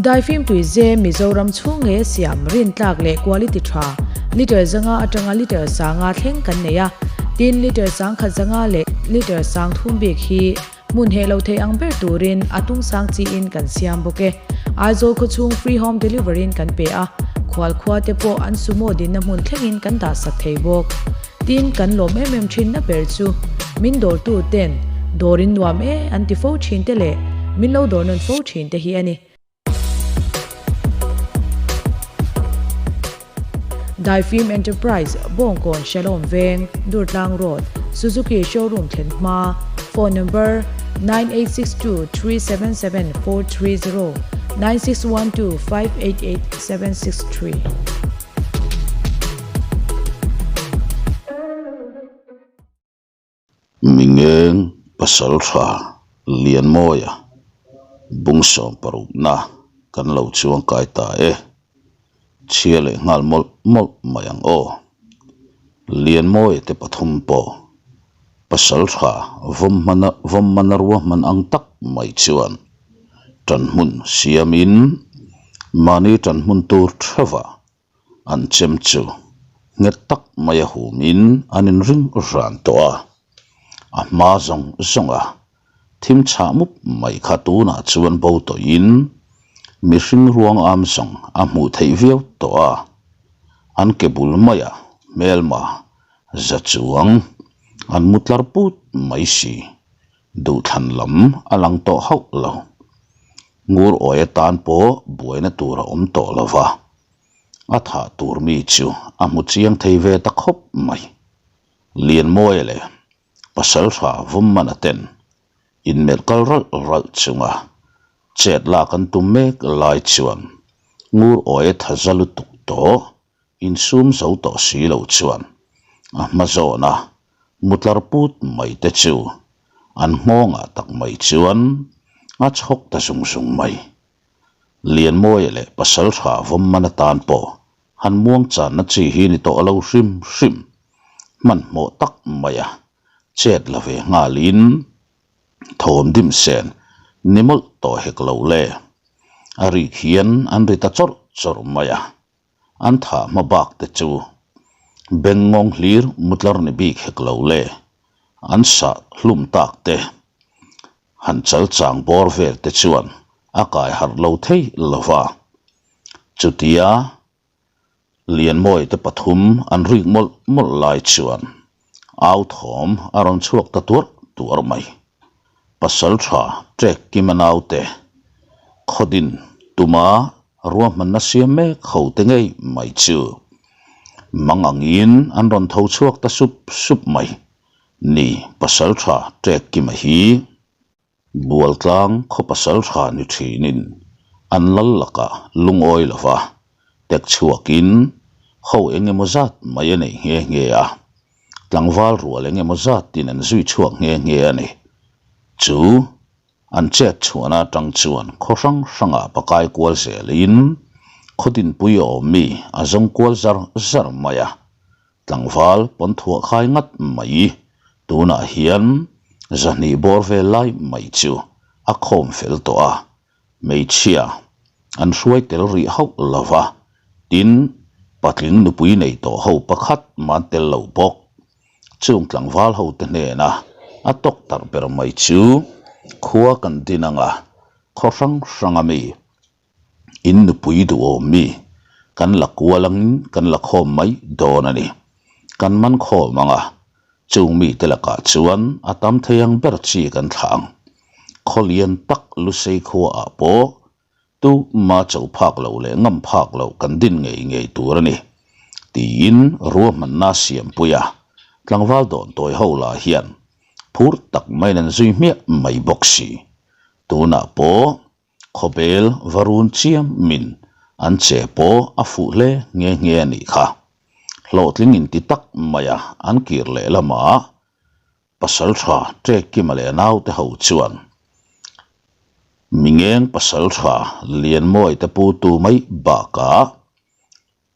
Daifim tuize Mizoram chhung nge siam rintlak leh quality tha litre 500 atanga litre 500 thleng kan nei a, tin litre 1500 leh litre 3000 bik hi hmun heh lo thei ang ber turin a tung sang chiin kan siam bawk e. Aizawl khawchhung free home delivery in kan pe a, khual khua te pawh an sumo dinna hmun thlengin kan dah sak thei bawk. Tin, kan lawm em em thinna ber chu min dawrtu ten dawr in nuam e an ti fo thin te leh min lo dawr nawn fo thin te hi a ni. Daifim Enterprise, Bawngkawn Shalom Veng, Durtlang Road, Suzuki Showroom thlen hma, Phone number, 986237 7430, 961258 8763. Mingeng pasal tha Lianmawia bungsawm parukna kan lo chuang kai ta e. Chhia leh nghal mawlh mawlh mai ang aw. Lianmawia te pathum pawh pasal tha vawm hmana vawm hmana ruahman ang tak mai chuan tan hmun siamin mahni tan hmun tur theuhah An chem chu nghet tak mai a humin an inring ran tawh a, a hma zawng zawng a thim chhah mup mai kha tunah chuan bo tawhin mihring ruang am zawng a hmuh theih viau tawh a, an ke bul maia hmelma za chuang an mu tlar put mai si. Duhthlan lam a lang tawh hauh lo. Ngur awi atan pawh buaina tur a awm tawh lo va, a thah tur mi chu a hmu chiang thei ve ta khawp mai. Lianmawia leh Pasaltha Vawmmana ten inmelh kal ralh ralh chunga chet lak an tum mek lai chuan Ngur awi a tha za lutuk tawh Insum zo tawh si lo chuan a hma zawna mutlar put mai te chu an nghawngah tak mai chuan a chhawk ta zung zung mai. Lianmawia leh Pasaltha vawmman atan pawh han muang channa chi hi ni tawh lo hrim hrim. Hmanhmawh tak maia chet la ve nghalin thawm dim sen ni mawlh tawh hek lo le. A rik hian an ri ta chawrh chawrh mai a. An thah hma bak te chu beng ngawng hlir mutlar ni bik hek lo le, an sah hlum tak te, han chal chang bawr vel te chuan a kai harh lo thei lo va. Chutia Lianmawi te pathum an rik mawlh mawlh lai chuan au thawm a rawn chhuak ta tuarh tuarh mai. Pasal tha Trek Kima naute khawdin tuma ruahmanna siam mek ho te ngei mai chu mang angin an rawn tho chhuak ta sup sup mai ni Pasal tha Trek Kima hi. Bualtlang khaw pasal tha ni thinin an lal lakah lungawi lo va, tek chhuakin ho eng emaw zat mai a nei nghe nghe a, tlangval rual eng emaw zatin an zui chhuak nghe nghe a ni. Chu an chet chhuahna atang chuan khaw hrang hrangah pakai kual zelin khaw dinpui awm mi a zawng kual zar zar mai a, Tlangval pawn thuah khai ngat mai tunah hian zahnih bawr vel lai mai chu a khawm fel tawh a, hmeichhia an hruai tel rih hauh lo va, tin patling nupui nei tawh ho pakhat man tel lo bawk. Chung tlangval ho te hnena a tawk tarh ber mai chu khua kan din anga khaw hrang hrang ami In nupui duhawm mi kan la kual angin kan la khawm mai dawn a ni. Kan man khawm ang a, chung mite lakah chuan a tam thei ang ber chi kan thlah ang. Khaw lian tak Lusei khuaah pawh tu ma cho phak loh leh ngam phak loh kan din ngei ngei tur a ni, tiin ruahmanna siampui a, tlangval dawn tawi ho lah hian phur tak maiin an zui hmiah mai bawk si. Tunah pawh Khawbel va run chiam min an che pawh a fuh hle nghe nghe a nih kha. Hlawhtling inti tak maia an kir leh lamah Pasaltha Ṭekkima leh naute ho chuan Mingeng Pasaltha Lianmawi te pu tu mai bakah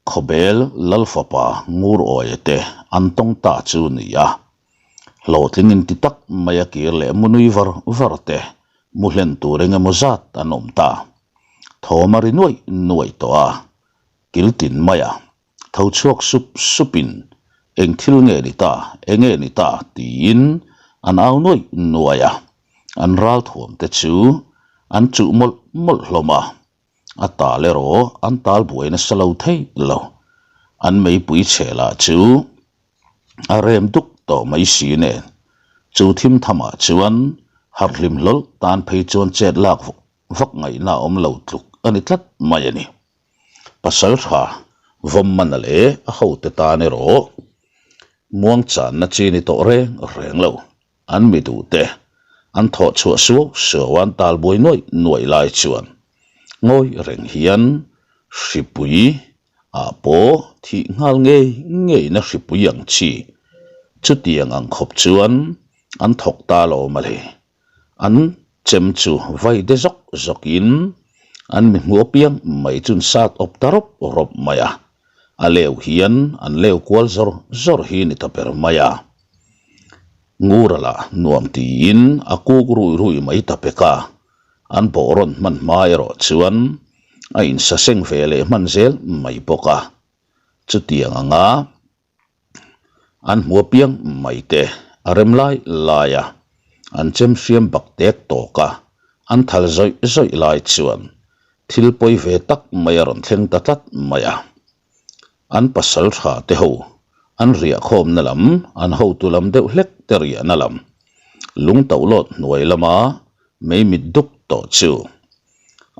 Khawbel Lalfapa Ngur Awia te an tawng ta chu ni a, hlawhtling inti tak mai a kir leh munui var var te mu hlen tur eng emaw zat an awm ta. Thawm a ri nuaih nuaih tawh a, kil tin maia tho chhuak sup supin eng thil nge ni ta, eng nge ni ta tiin an au nuaih nuaih a, an ral thuam te chu an chuh mawlh mawlh hlawm a, a tal erawh an tal buai nasa lo thei lo, an meipui chhe lah chu a rem duk tawh mai si nen, chu thim thamah chuan harh hlim hlawl tan phei chuan chet lak vak ngaihna a awm lo tluk a ni tlat mai a ni. Pasal tha Vawmmana leh a hote tan erawh muangchanna chi ni tawh reng reng lo. An mi duhte an thawh chhuah suau suau a an tal buai nuaih nuaih lai chuan ngawi reng hian hripui ah pawh thih nghal ngei ngeina hripui ang chi chutiang ang khawp chuan an thawk ta lo mawle. An chem chu vai de zawk zawkin an mi hmu apiang mai chu an sat awp ta rawp rawp mai a, a leu hian an leu kual zawr zawr hi ni ta ber mai a. Ngura lah nuam tiin a kuk rui rui mai ta pek a, an bawh rawn hman hma erawh chuan a insaseng ve leh hman zel mai bawk a, chutiang anga An hmu apiang mai te a rem lai lai a, an chem hriam bak tek tawk a, an thal zawih zawih lai chuan thil pawi ve tak mai a rawn thleng ta tlat mai a. An pasal tha te ho an riah khawmna lam, an hotu lam deuh hlek te riahna lam, lung tohlawt hnuai lama mei mit duk tawh chu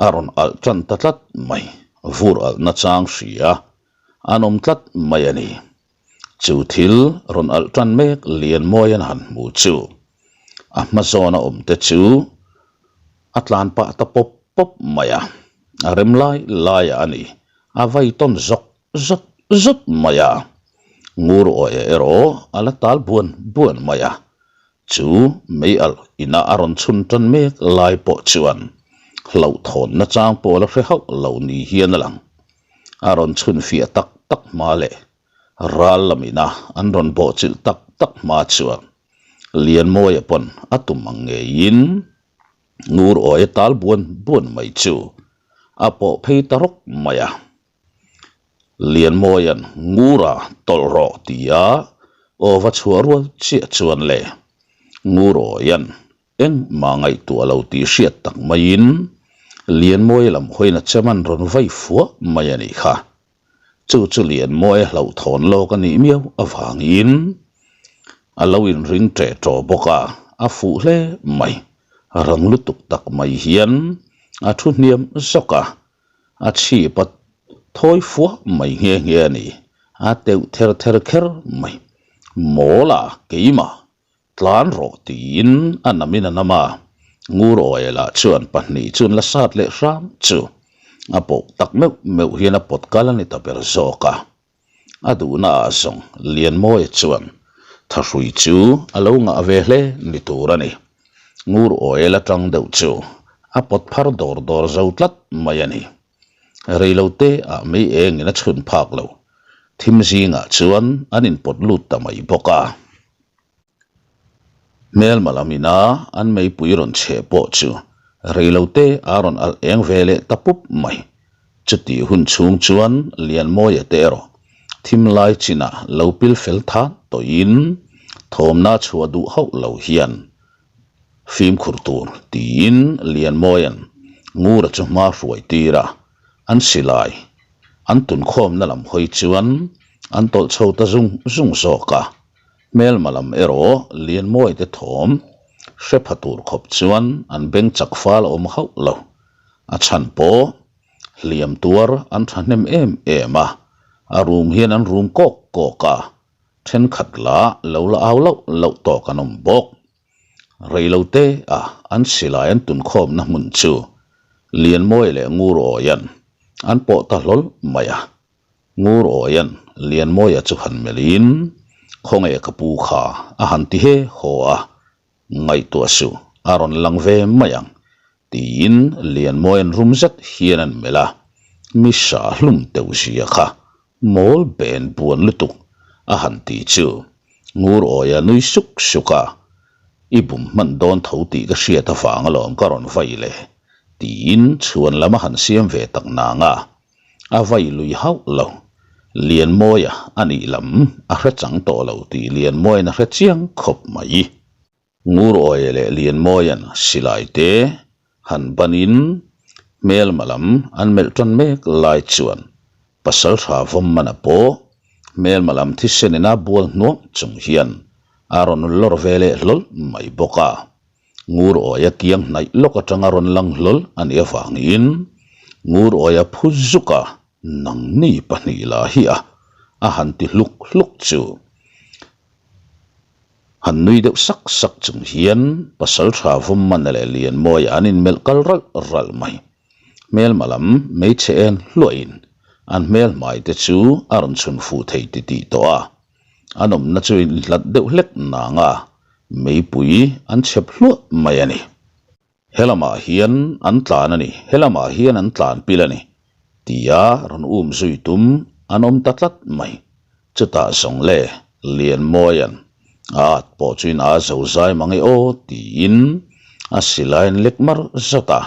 a rawn alh tan ta tlat mai, vur alhna chang hria. An awm tlat mai a ni. Chu thil rawn alh tan mek Lianmawi an han hmu chu a hma zawna awm te chu a tlan pah ta pawp pawp mai a, a rem lai laiah a ni, a vai tawn zawk zawt zawt mai a. Ngur awia erawh a la tal buan buan mai a, chu mei alh inah a rawn chhun tan mek lai pawh chuan hlauhthawnna chang pawh a la hre hauh lo ni hian a lang. A rawn chhun fiah tak tak hma leh ral lam ina an rawn bawhchilh tak tak hma chuan Lianmawia pawn a tum ang ngeiin Ngur awia tal buan buan mai chu a pawh phei ta rawk mai a. Lianmawia'n Ngura tawlh rawh tia aw va chhuah rual chiah chuan le Ngur awia'n Engmah ngaihtuah lo tih hriat tak maiin Lianmawia lam hawiin a chem an rawn vai fuah mai a nih kha. Chu chu Lianmawia hlauhthawn lawk a nih miau avangin a lo inring ṭeh ṭawh bawk a, a fuh hle mai. Rang lutuk tak mai hian a thu hniam zawk a, a chhip a thawi fuah mai nghe nghe a ni. A teuh ther ther kher mai. Mawl a, keimah Tlan rawh tiin a nam in a nam a, Ngur Awia lah chuan pahnih chuan la sat leh hram chu a pawh tak meuh meuh hian a pawt kal a ni ta ber zawk a. A duhna ah zawng Lianmawia chuan thahrui chu a lo ngah ve hle ni tur a ni. Ngur Awia la tang deuh chu a pawt phar dawr dawr zo tlat mai a ni. Reilote ah mei engin a chhun phak lo. Thim zingah chuan an inpawt lut ta mai bawk a. Hmelma lam ina an meipui rawn chheh pawh chu reilote a rawn alh eng ve leh ta pup mai. Chutih hun chhung chuan Lianmawia te erawh thim lai chinah lo pil fel than tawhin thawmna chhuah duh hauh lo hian fimkhur tur tiin Lianmawia'n Ngura chu hma hruai tir a, an silai an tunkhawmna lam hawi chuan an tawlh chho ta zung zung zawk a. Hmelma lam erawh Lianmawite thawm hre pha tur khawp chuan an beng chak fal a awm hauh lo. A chhan pawh hliam tuar an thahnem em em a, a rum hian an rum kawk kawk a, thenkhat lah lo la au loh loh tawk an awm bawk. Reilote a an silai an tunkhawmna hmun chu Lianmawi leh Ngurawian an pawh ta hlawl mai a. Ngur Awian Lianmawia chu han melhin, Khawnge ka pu kha a han ti he haw a, ngaihtuah suh a rawn lang ve mai ang, tiin Lianmawian rum zet hian an melh a, mi hra hlum teuh zia kha mawl ben buan lutuk a han ti chu Ngur Awia nui suk suk a, I bum hman dawn tho tih ka hriat avang alawm ka rawn vai le. Tiin chhuan lam a han siam ve tak nang a, a vai lui hauh lo. Lianmawia a nih lam a hre chang tawh lo tih Lianmawian a hre chiang khawp mai. Ngurawi leh Lianmawian silai te han banin hmelma lam an melh tan mek lai chuan Pasaltha Vawmmana pawh hmelma lam thisen ina bual hnuang chung hian a rawn lawr ve leh hlawl mai bawk a. Ngurawi a kiang hnaih lawk atanga rawn lang hlawl a nih avangin Ngurawi a phu zuk a, nangni pahnih lah hi a a han ti hluk hluk chu. Han nui deuh sak sak chung hian Pasaltha Vawmmana leh Lianmawia an inmelh kal ralh ralh mai. Hmelma lam hmeichhe en hluahin an hmelhmai te chu a rawn chhun fuh thei titih tawh a, an awmna chu inhlat deuh hlek nang a, meipui an chhep hluah mai a ni. He lamah hian an tlan a ni, he lamah hian an tlan pil a ni, tia rawn um zui tum an awm ta tlat mai. Chutah zawng le, Lianmawia'n a at pawh chuin a zo zai mang e aw tiin a silai an lek mar zat a,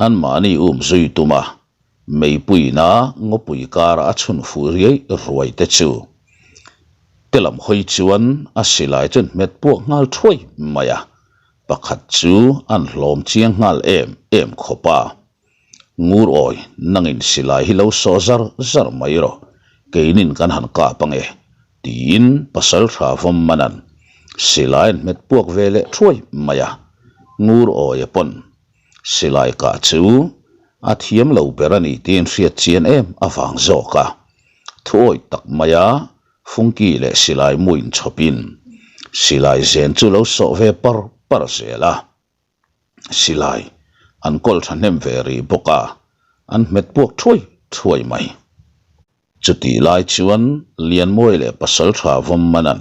anmahni um zui tum a, meipuiina ngawpui kara a chhun fuh riai ruai te chu te lam hawi chuan a silai chu an hmet puak nghal thuai mai a. Pakhat chu an hlawm chiang nghal em em khawp a, Ngur awi, nangin silai hi lo sawh zar zar mai rawh, keinin kan han kap ange, tiin Pasaltha Vawmmana'n silai an hmet puak ve leh thuai mai a, Ngur awia pawn silai kah chu a thiam lo ber a ni tiin hriat chian em avang zawk a, thuawi tak maia Fungki leh silai mu inchhawpin silai zen chu lo sawh ve par par zel a, silai an kawl thahnem ve rih bawk a, an hmet puak thuai thuai mai. Chutih lai chuan Lianmawi leh Pasaltha Vawmmana'n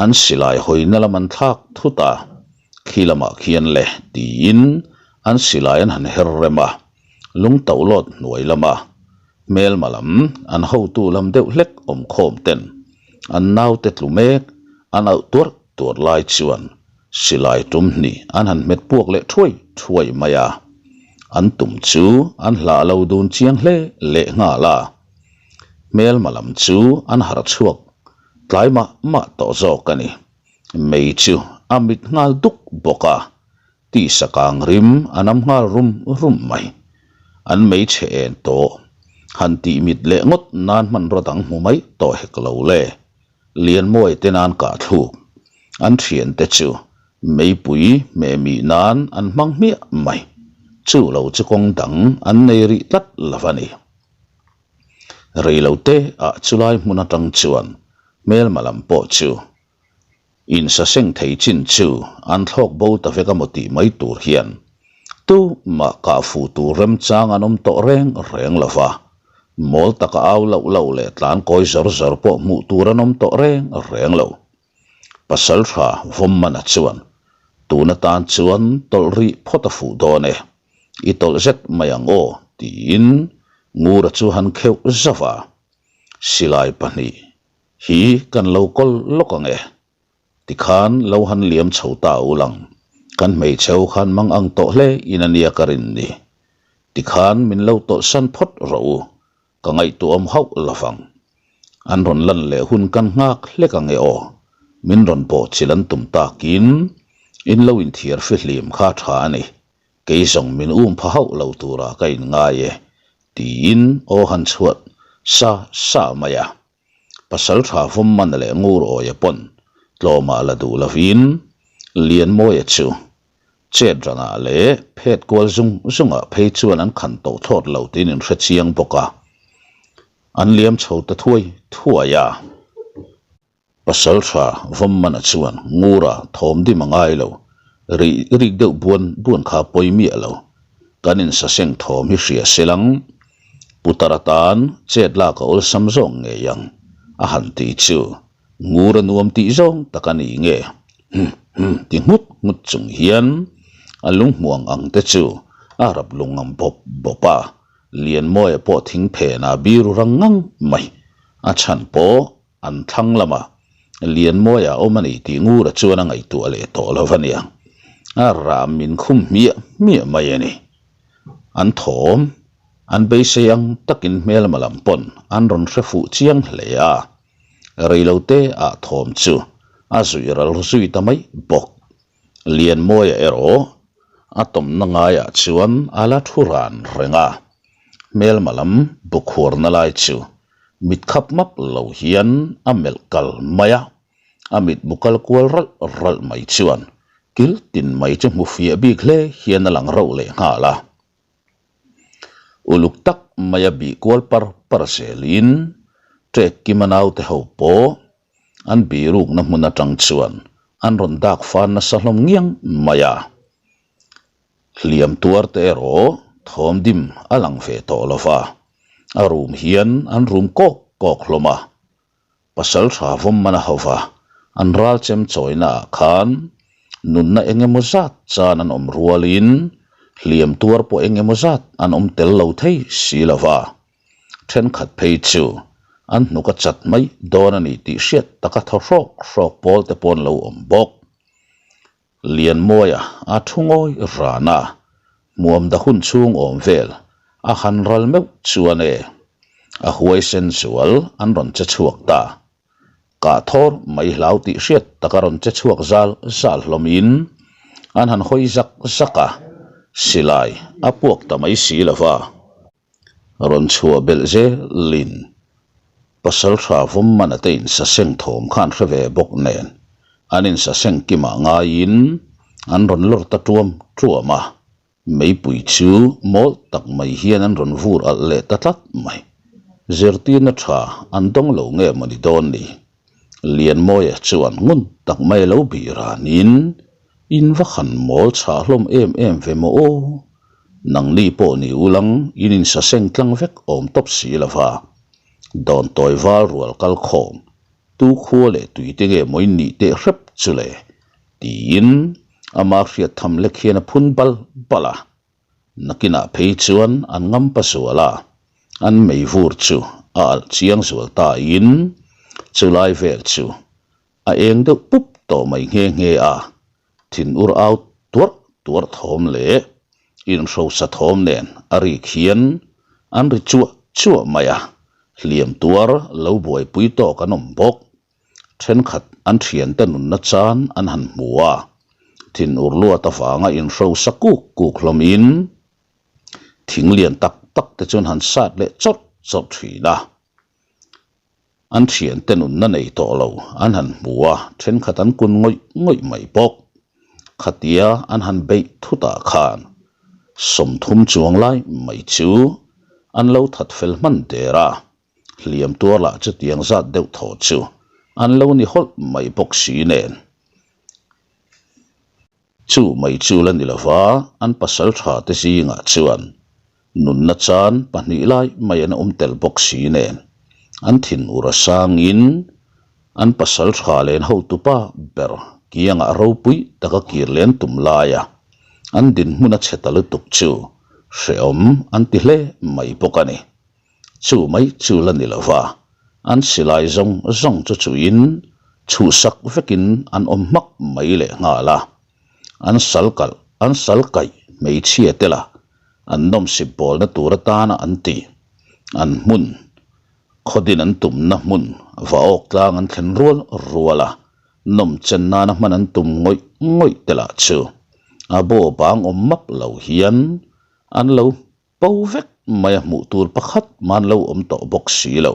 an silai hawina lam an thlak thut a, khi lamah khian le tiin an silai an han her rem a, lungtohlawt hnuai lama Hmelma lam, an hotu lam deuh hlek awmkhawm ten an naute tlu mek an auh tuarh tuarh lai chuan silai tum hnih an han hmet puak leh thuai thuai mai a, an tum chu an hlah lo dun chiang hle leh nghal a. Hmelma lam chu an harh chhuak tlai mah mah tawh zawk a ni. Mei chu a mit nghal duk bawk a, Tisa kang rim a nam nghal rum rum mai. An hmeichhe en tawh. Han tih mit leh ngawt nan hmanraw dang hmu mai tawh hek lo le. Lianmawi te nan kah thluk. An thiante chu meipui hmehmih nan an hmang hmiah mai. Chu lo chu kawng dang an nei rih tlat lo a ni. Reilote ah chulai hmun atang chuan hmelma lam pawh chu Insaseng thei chin chu an thlawk bo ta vek a maw tih mai tur hian tumah kah fuh tur remchang an awm tawh reng reng lo va, mawl taka au loh loh leh tlan kawi zawr zawr pawh hmuh tur an awm tawh reng reng lo. Pasaltha Vawmmana chuan tun atan chuan tawlh rih phawt a fuh dawn e, i tawlh zet mai ang aw tiin Ngura chu han kheuh zauh a, silai pahnih Hi kan lo kawl lawk ang e. Tikhan lo han liam chho ta u lang. Kan hmeichhe ho khan mang ang tawh hle in a nia ka rin ni. Tikhan min lo tawlhsan phawt rawh u. Ka ngaihtuahawm hauh lovang. An rawn lan leh hun kan nghak hlek ang e aw. Min rawn bawhchilh an tum takin in lo inthiar fihlim kha tha a ni. Kei zawng min um pha hauh lo turah ka inngai e tiin aw han chhuat sa sa mai a. Pasaltha Vawmmana leh Ngurawia pawn tlawmah la duh lovin Lianmawia chu chet ranah leh phet kual zung zungah phei chuan an khan tawh thlawt lo tiin in hre chiang bawk a, an liam chho ta thuai thuai a. Pasaltha Vawmmana chuan Ngura thawm dim a ngai lo, ri rik deuh buan buan kha pawi miah lo, kan insaseng thawm hi hria se lang. Putar atan chet lak a awlsam zawk ngei ang a han ti chu Ngura nuam tih zawng tak a ni nge? Hum hum ti nghut nghut chung hian a lunghmuang ang te chu a rap lung ang bawp bawp a, Lianmawia pawh thing phenah biru rang ngang mai a chhan pawh An thlang lamah Lianmawia awm a ni tih Ngura chuan a ngaihtuah leh tawh lo a nia. A ram min khum hmiah hmiah mai a ni. An thawm, an beisei ang takin hmelma lam pawn an rawn hre fuh chiang hle a, reilote ah thawm chu a zuih ral zui ta mai bawk. Lianmawia erawh a tawmna ngaiah chuan a la thu ran reng a, hmelma lam bukhuarna lai chu mit khap map lo hian a melh kal mai a, a mitmu kal kual ralh ralh mai chuan kil tin mai chu hmu fiah bik hle hian a lang rauh leh nghal a. Uluk tak maia bih kual par par zelin Trek Kima naute ho pawh an birukna hmun atang chuan an rawn dak fan nasa hlawm ngiang mai a. Hliam tuar te erawh thawm dim a lang ve tawh lo va, a rum hian an rum kawk kawk hlawm a. Pasal tha vawm man a hauva, an ral chem chawina ah khan nunna eng emaw zat chan an awm rualin hliam tuar pawh eng emaw zat an awm tel lo thei si lo va. Thenkhat phei chu an hnuk a chat mai dawn a ni tih hriat taka thaw hrawk hrawk pawl te pawh an lo awm bawk. Lianmawia a thu ngawi ran a, hmuam da hun chhung awm vel a han ral meuh chuan e, a huaisen zual an rawn che chhuak ta. Kah thawr mai hlau tih hriat taka rawn che chhuak zal zal hlawmin an han hawi zak zak a, silai a puak ta mai si lo va. Rawn chhuah belh zelin Pasaltha Vawmmana te insaseng thawm khan hre ve bawk nen an insaseng kimah ngaiin an rawn lawr ta tuam tuam a, meipui chu mawl tak mai hian an rawn vur alh leh ta tlat mai. Zirtirna tha an dawng lo nge mawni dawn ni? Lianmawia chuan ngun tak mai lo bih ranin, In va han mawl chhah hlawm em em ve maw aw? Nangni pawh ni ulang in insaseng tlang vek awm tawp si lo va. Dawntawi val rual kal khawm, tu khua leh tui te nge maw in nih teh hrep chu le? tiin ama hriat tham lek hian a phun bal bal a. Nakinah phei chuan an ngam pa zual a, an meivur chu a alh chiang zual ta in chulai vel chu a eng deuh pup tawh mai nghe nghe a, thin ur au tuarh tuarh thawm leh inhrosa thawm nen a rik hian an ri chuah chuah mai a, hliam tuar lo buaipui tawk an awm bawk. Thenkhat an thiante nunna chan an han hmu a, thinur luat avanga inhrosa kuk kuk hlawmin thing lian tak tak te chuan han sat leh chawrh chawrh thin a. An thiante nunna nei tawh lo an han hmu a, thenkhat an kun ngawih ngawih mai bawk. Khatia an han beih thutah khan 30 chuang lai mai chu an lo that fel hman der a. Hliam tuar lah chutiang zat deuh thaw chu an lo ni hawlh mai bawk si nen. Chu mai chu la ni lova an pasal tha te zingah chuan nunna chan pahnih lai mai an awm tel bawk si nen an thinur a sangin an pasal tha len hotupa ber kiangah ropui taka kir len tum laia an dinhmun a chhe ta lutuk chu hrehawm an ti hle mai bawk a ni. Chu mai chu la ni lova, an silai zawng zawng chu chuin chhuhsak vekin an awm hmak mai leh nghal a. An sal kalh, an sal kaih hmeichhia te la an nawmsip bawlna tur atana an ti. An hmun, khawdin an tumna hmun va awk tlang an thlen rual rual a, nawmchen nana hman an tum ngawih ngawih te lah chu a baw bang awm map lo hian an lo Po vek mai a hmuh tur pakhat man lo awm tawh bawk si lo.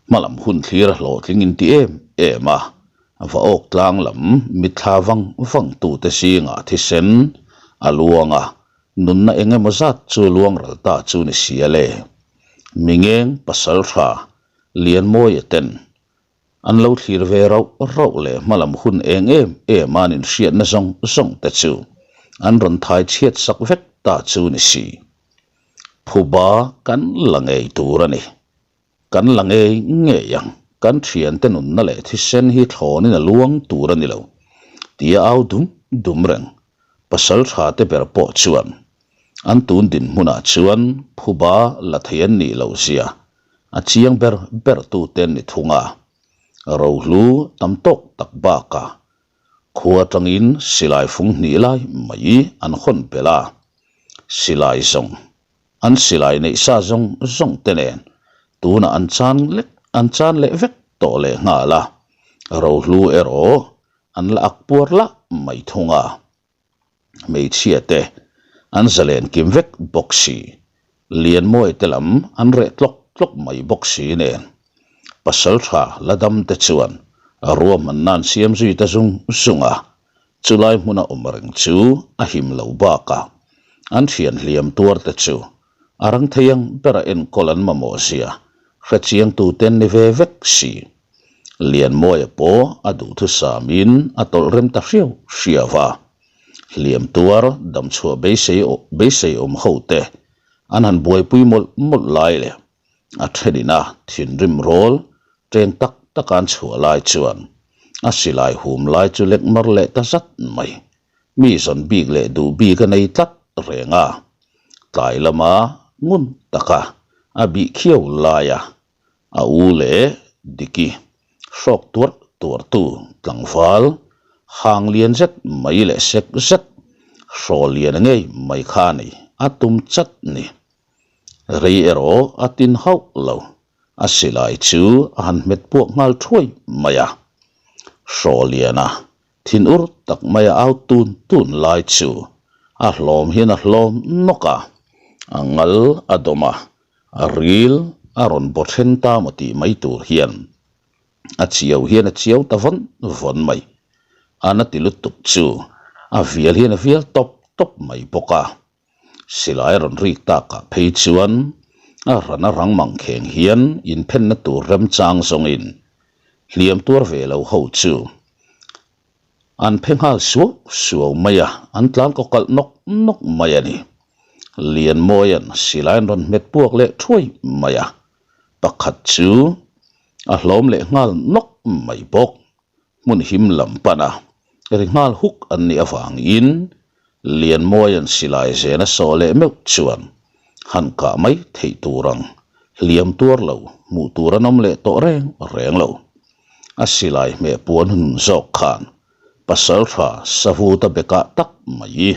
Hmalam hun thlir a hlawhtling in ti em em a, va awk tlang lam mitthla vang vang tute zingah thisen a luang a, nunna eng emaw zat chu luang ral ta chu ni sia le. Mingeng pasal tha Lianmawia ten An lo thlir ve rauh rauh leh hmalam hun eng em em an inhriatna zawng zawng te chu an rawn thai chhiat sak vek ta chu ni si. Phuba kan la ngei tur a ni. Kan la ngei ngei ang. Kan thiante nunna leh thisen hi thlawnin a luang tur a ni lo tia au dum dum reng pasal tha te ber pawh chuan an tun dinhmunah chuan phuba la thei an nih loh zia A chiang ber ber tu te an ni thung a, rohlu tam tawk tak bakah khua atangin silai fung hnih lai mai an hawn belh a. Silai zawng, an silai neih sa zawng zawng te nen tunah an chan lek an chan leh vek tawh leh nghal a, rohlu erawh an la ak puar lah mai thung a. Hmeichhia te an zalen kim vek bawk si, Lianmawi te lam an reh tlawk tlawk mai bawk si nen pasal tha la dam te chuan ruahmanna an siam zui ta zung zung a, chulai hmuna awm reng chu a him lo bakah an thian hliam tuar te chu a rang thei ang bera enkawl an mamawh zia hrechiang tuten ni ve vek si. Lianmawia pawh a duhthusamin a tawlh rem ta hriau hriau a. Hliam tuar damchhuah beisei beisei awm ho te an han buaipui mawlh mawlh lai leh a thenin a thinrim rawl teng tak tak an chhuah lai chuan a silai hum lai chu lek mar leh ta zat mai. Mi zawn bik leh duh bik a nei tlat reng a, tlai lama ngun taka a bih khiau laia A u leh Diki hrawk tuarh tuarhtu tlangval hang lian zet mai leh sek zet hraw lian ngei mai kha a ni, a tum chat ni. Rei erawh a tin hauh lo, a silai chu a han hmet puak nghal thuai mai a. Hraw liana thinur tak maia au tun tun lai chu a hlawm hian a hlawm nawk a, a ngal a dawm a, A ril a rawn baw then ta maw tih mai tur hian a chiau hian a chiau ta vawn vawn mai. A na ti lutuk chu a vial hian a vial tawp tawp mai bawk a. Silai a rawn rik takah phei chuan a ran a rang mang kheng hian inphenna tur remchang zawngin hliam tuar ve lo ho chu An phe nghal suau suau mai a, an tlan kaw kalh nawk nawk mai a ni. Lianmawia'n silai an rawn hmet puak leh thuai mai a, pakhat chu a hlawm leh nghal nawk mai bawk. Hmun him lam pan a, ri nghal huk an nih avangin Lianmawia'n silai zen a sawh leh meuh chuan han kah mai theih tur ang hliam tuar lo hmuh tur an awm leh tawh reng reng lo. A silai hmeh puan hun zawk khan Pasaltha Savuta bekah tak mai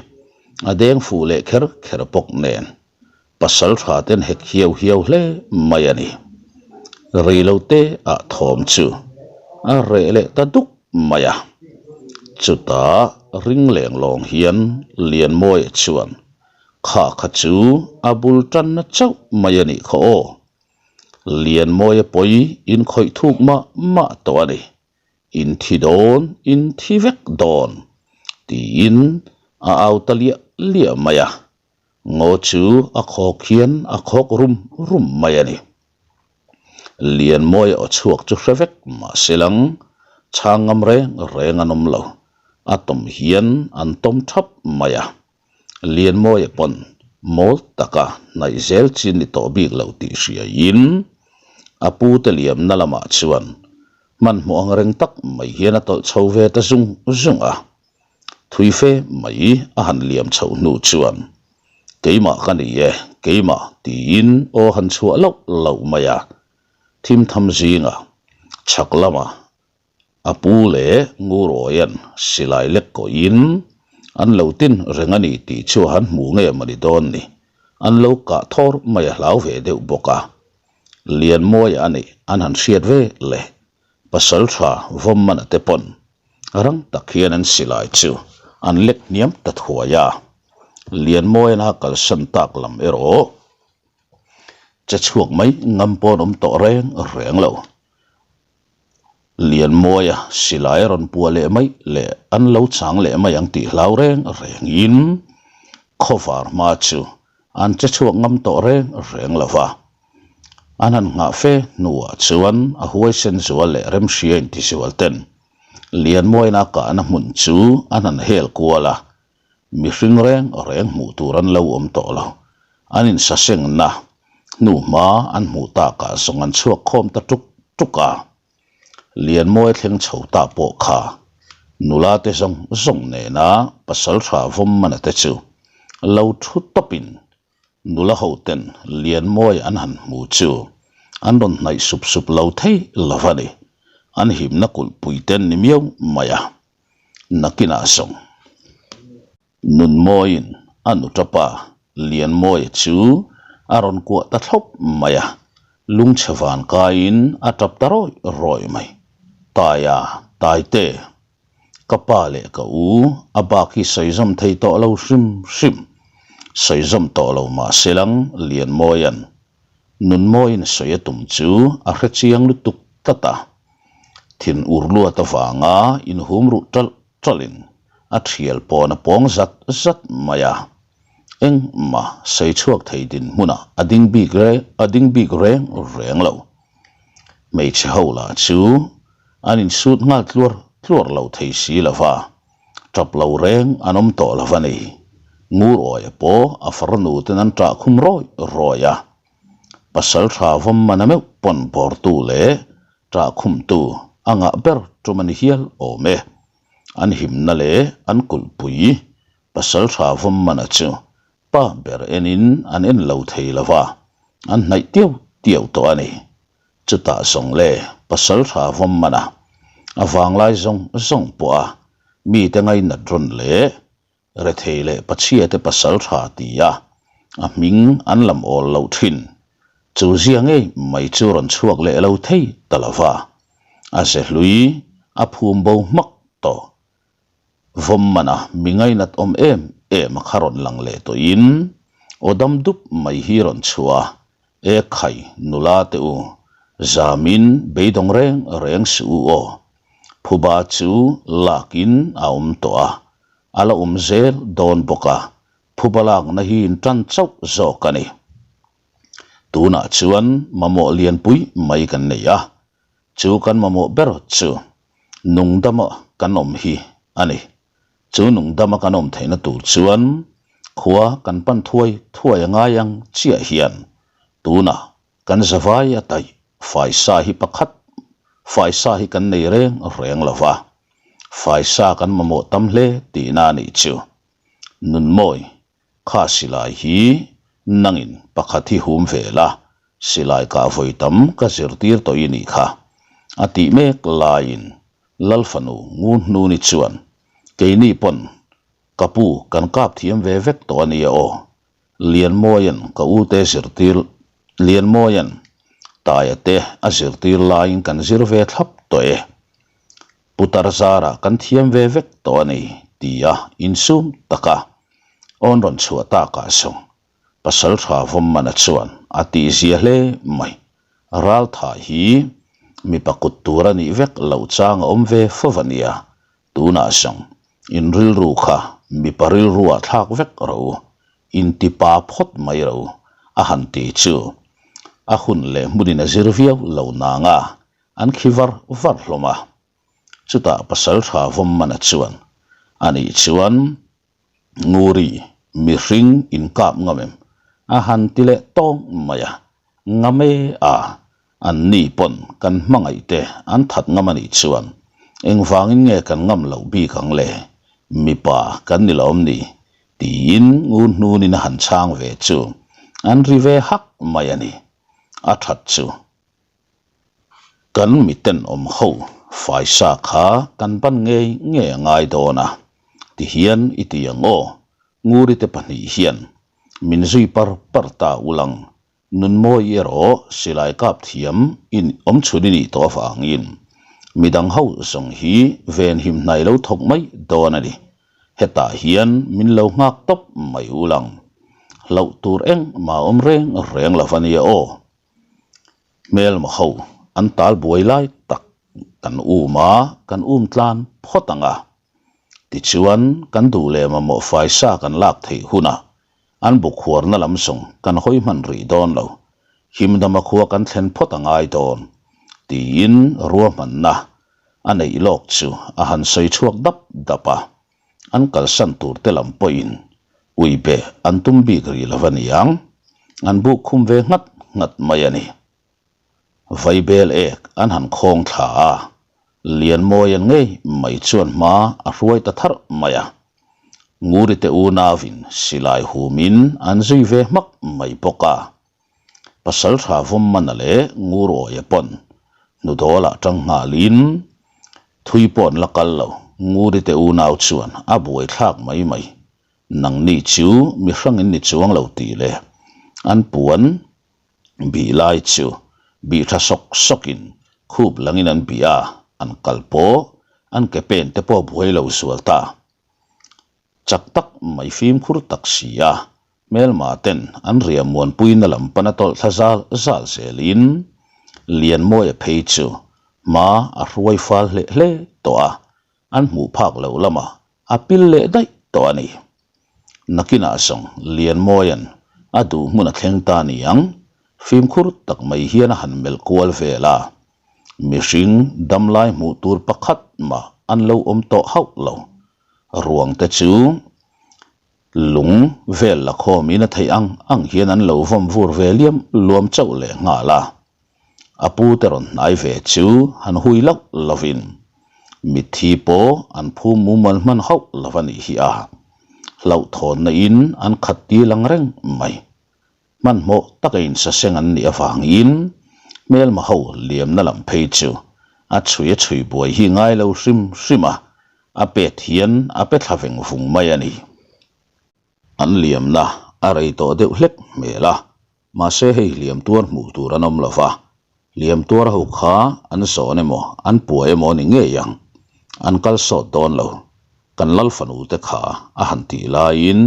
a deng fuh leh kher kher bawk nen Pasaltha ten hek hiau hiau hle mai a ni. Reilote ah thawm chu a reh leh ta duk mai a. Chutah ring leng lawng hian Lianmawia chuan kha kha chu a bul tanna chauh mai a nih kha aw. Lianmawia pawi inkhawih thuk mah mah tawh a ni. In thi dawn, in thi vek dawn tiin a au ta liah liah mai a. Ngaw chu a khawk hian a khawk rum rum mai a ni. Lianmawia aw chhuak chu hre vek mah se lang, chhang ngam reng reng an awm lo. A tawm hian an tawm thap mai a. Lianmawia pawn mawl taka hnaih zel chi ni tawh bik lo tih hriaiin a pute liamna lamah chuan hmanhmawh ang reng tak mai hian a tawlh chho ve ta zung zung a. Thui fe mai a han liam chhoh hnu chuan, Keimah ka ni e, keimah, tiin aw han chhuah loh loh mai a. Thim tham zingah chhak lamah a pu leh Ngurawian silai lek kawhin an lo tin reng a ni tih chu a han hmu nge mawni dawn ni, an lo kah thawr mai a hlau ve deuh bawk a. Lianmawia a nih an han hriat ve le, pasal tha Vawmmana te pawn Rang tak hian an silai chu an lek hniam ta thuai a, Lianmawian a kalsan tak lam erawh che chhuak mai ngam pawn awm tawh reng reng lo. Lianmawia silai a rawn puah leh mai leh an lo chang leh mai ang tih hlau reng rengin khawvar hma chu an che chhuak ngam tawh reng reng lo va. An han nghah fe hnuah chuan a huaisen zual leh remhria intizual ten Lianmawina kahna hmun chu an han hel kual a, mihring reng reng hmuh tur an lo awm tawh lo. An insasengna hnuhma an hmuh takah zawng an chhuak khawm ta tuk tuk a. Lianmawia thleng chho ta pawh kha nula te zawng zawng nena pasaltha Vawmmana te chu lo thu tawpin Nula hoten Lianmawi an han hmu chu an rawn hnaih sup sup lo thei lo a ni. An himna kulhpui ten ni miau mai a. Nakinah zawng Nunmawiin a nu tapa. Lianmawia chu a rawn kuah ta thlawp mai a, lungchhe van kaiin a tap ta rawih rawih mai. Taia, Taite, ka pa leh ka u a bak hi sawi zawm thei tawh lo hrim hrim. Sawi zawm tawh lo mah se lang Lianmawia'n Nunmawiin sawi a tum chu a hre chiang lutuk tlat a. Thin ur luat avanga inhum ruh ṭalh ṭalhin a ṭhial pawn a pawng zat zat mai a. Engmah sawi chhuak thei dinhmunah a ding bik reng a ding bik reng reng lo. Hmeichhe ho lah chu an insut nghal tluar tluar lo thei si lo va. Tap lo reng an awm tawh lo a ni. Ngur awia pawh a farnu ten an ṭah khum rawih rawih a. Pasal tha vawm mana meuh pawn bawrtu leh ṭah khumtu a ngah ber tum a ni hial awm e. An himna leh an kulhpui pasal tha vawm mana chu pa ber enin an en lo thei lo va, an hnaih tiau tiau tawh a ni. Chutah zawng le pasal tha vawm man a, a vanglai zawng zawng pawh a mite ngainat rawn leh rethei leh pachhia te pasal tha ti a, a hming an lam awl loh thin. Chu zia ngei mai chu rawn chhuak leh lo thei ta lo va, a ze hlui a phum bo hmak tawh. Vawm mana mi ngainat awm em em a kha rawn lang leh tawhin aw dam dup mai hi rawn chhuah a, E khai nula te u, zamin beidawng reng reng suh u aw. Phuba chu lakin a awm tawh a, a la awm zel dawn bawk a, phuba lakna hi in tan chauh zawk a ni. Tunah chuan mamawh lianpui mai kan nei a, chu kan mamawh ber chu nungdama kan awm hi a ni. Chu nungdama kan awm theihna tur chuan khua kan pan thuai thuai a ngai ang chiah hian tunah kan zavai a taih faisa hi pakhat faisa hi kan nei reng reng lo va, faisa kan mamawh tam hle tihna a nih chu. Nunmawi Kha silai hi nangin pakhat hi hum ve la, silai kah vawi tam ka zirtir tawh i nih kha, a tih mek laiin Lal fanu ngun hnuni chuan, Keini pawn ka pu kan kap thiam ve vek tawh a nia aw, Lianmawia'n ka u te zirtir Lianmawia'n Taia te a zirtir laiin kan zir ve thlap tawh e. Putar zarah kan thiam ve vek tawh a ni, tia insum taka awn rawn chhuah takah saw Pasaltha Vawmmana chuan a tihzia hle mai. Raltha hi mipa kut tur a nih vek loh chang a awm ve fo va nia, tunah zawng in rilru kha mipa rilruah thlak vek rawh u, intipa phawt mai rawh u, a han ti chu a hun leh hmunin a zir viau lo nang a, An khi var var hlawm a. Chutah Pasaltha Vawmmana chuan, Anih chuan Nguri mihring inkap ngam em? A han ti leh tawng mai a. Ngam e a, an ni pawn kan hmangaih te an that ngam anih chuan engvangin nge kan ngam loh bik ang le? Mipa kan ni lawm ni? Tiin ngur hnunin a han chhang ve chu an ri ve hak mai a ni. A that chu. Kan miten awm ho faisa kha kan ban ngei ngei a ngai dawn a, tihian i ti ang aw, Ngurite pahnih hian min zui par par ta ulang, Nunmawi erawh silai kap thiam in awm chhun i nih tawh avangin midang ho zawng hi venhim hnai lo thawk mai dawn a ni, hetah hian min lo nghak tawp mai ulang, hlauh tur engmah awm reng reng lo a nia aw. Hmelma ho an tal buai lai tak kan um a, kan um tlan phawt ang a. Tichuan, kan duh leh mamawh faisa kan lak theih hunah an buk huarna lam zawng kan hawi hman rih dawn lo, himdama khua kan thlen phawt a ngai dawn, tiin ruahmanna a neih lawk chu a han sawi chhuak dap dap a. An kalsan tur te lam pawhin ui be an tum bik rih lo a niang, an buk khum ve nghat nghat mai a ni. Vaibel ek an han khawng thla a, Lianmawian ngei mai chuan hma a hruai ta tharh mai a. Ngurite unauin silai humin an zui ve hmak mai bawk a. Pasaltha Vawmmana leh Ngurawia pawn hnudawlah tang nghalin thui pawh an la kal lo. Ngurite unau chuan a buaithlak mai mai. Nangni chu mi hrang in ni chuang lo tih leh an puan bih lai chu bih tha sawk sawk in khup lang in an bih a, an kal pawh an ke pen te pawh buai lo zual ta. Chak tak mai fimkhur tak si a, hmelma ten an riah muanpuina lam pana tawlh thla zal zal zel in Lianmawia phei chu hma a hruai fal hleh hle tawh a, an hmuh phak loh lamah a pil leh daih tawh a ni. Nakinah zawng Lianmawia'n a duh hmun a thleng ta ni ang, fimkhur tak mai hian a han melh kual vel a. Mihring damlai hmuh tur pakhat mah an lo awm tawh hauh lo. Ruang te chu lung vel la khawmin a theih ang ang hian an lo vawm vur ve liam luam chauh leh nghal a. A pu te rawn hnai ve chu han hui loh lovin mitthi pawh an phum mumal hman hauh lo a nih hi a. Hlauhthawnna in an khat til ang reng mai. Hmanhmawh taka insaseng an nih avangin hmelma ho liamna lam phei chu a chhui a chhui buai hi ngai lo hrim hrim a, a pet hian a pe thla veng vung mai a ni. An liamna a rei tawh deuh hlek hmel a, Mahse hei hliam tuar hmuh tur an awm lo va, hliam tuar ho kha an zawn emaw an pua emaw ni ngei ang, an kal sawt dawn lo, kan lal fanu te kha a han tih laiin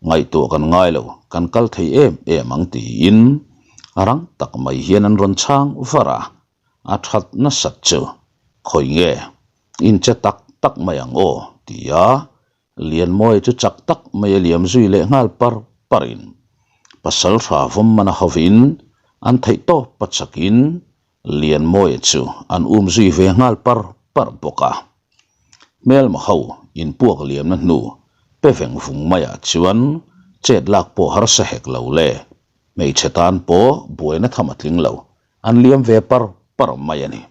ngaihtuah kan ngai lo, kan kal thei em em ang tiin rang tak mai hian an rawn chhang var a, a that nasat chu khawi nge inche tak tak mai ang aw tia Lianmawia chu chak tak mai a liam zui leh nghal par parin pasal hra vawm man a hovin an theih tawp a chakin Lianmawia chu an um zui ve nghal par par bawk a. Hmelma ho inpuak liamna hnu pe veng vung maiah chuan chet lak pawh harsa hek lo le, hmeichhe tan pawh buaina tham a tling lo, an liam ve par par mai a ni.